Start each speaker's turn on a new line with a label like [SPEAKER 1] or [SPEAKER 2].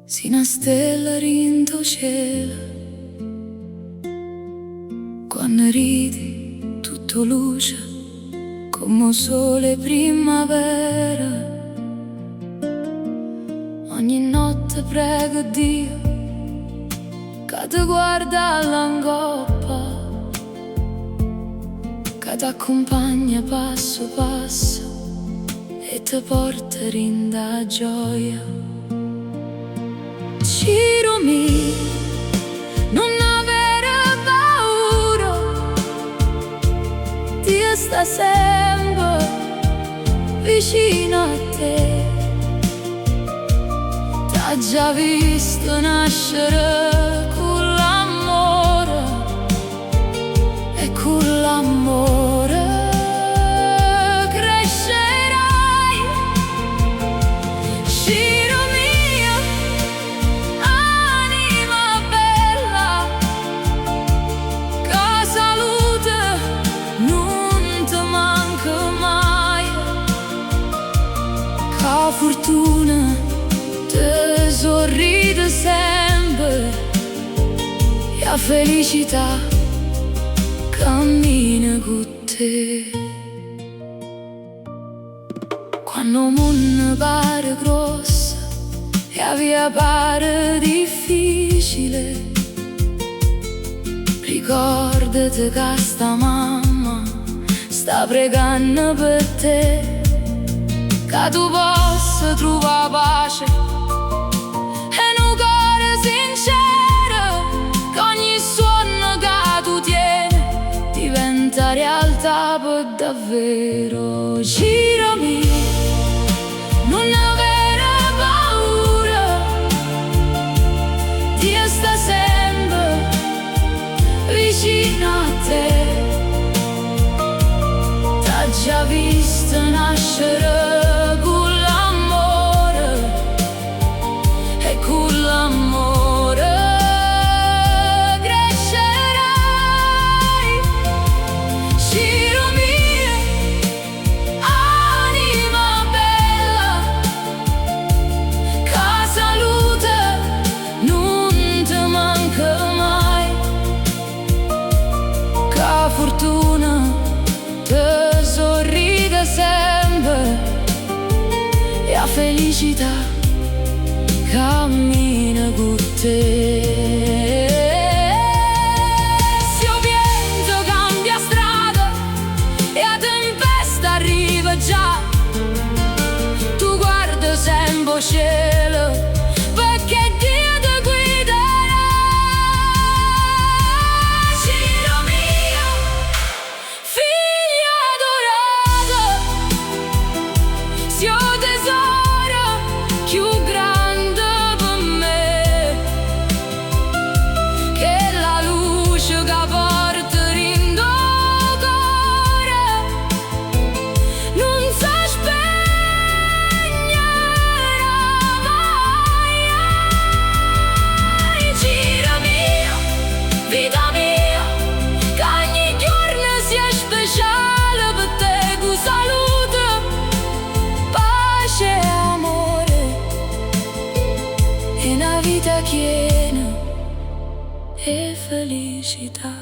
[SPEAKER 1] Si 'na stella dint' 'o cielo. Quanno ridi tutto luce comme 'o sole 'e primmavera. Ogni notte prego Dio ca te guarda là 'ncoppa, ca t'accumpagna passo passo e te porta dint' 'a gioia. Ciro mio, nun avere paura, Dio sta sempe vicino a te. T'ha già visto nascere cu l'ammore e cu l'ammore crescerai. Ciro mio, anima bella, che salute nun te manca mai, che fortuna te sorride sempre e 'a felicità cammina cu te. Quanno 'o munno pare gruosso e 'a via pare difficile, ricordate che sta mamma sta pregando per te, che tu possa trovare pace e nu core sincero, che ogni suonno che tu tieni diventa realtà per davvero. Ciro mio, nun avere paura, Dio sta sempre vicino a te. T'ha già visto nascere cu l'ammore e cu l'ammore crescerai. Ciro mio, anima bella, che salute nun te manca mai, che fortuna te sorride sempre e 'a felicità cammina cu te. Si 'o viento cambia strada e 'a tempesta arriva già, tu guarda sempre 'o cielo perché Dio ti guiderà. Ciro mio, figlio adorato, si 'o tesoro cchiù grande per me, che la luce che porta dint' 'o core nun se spegnerà mai. Ciro mio, vita mia, che ogni giorno sia speciale per te, cu salute, pace e amore e 'na vita piena 'e felicità.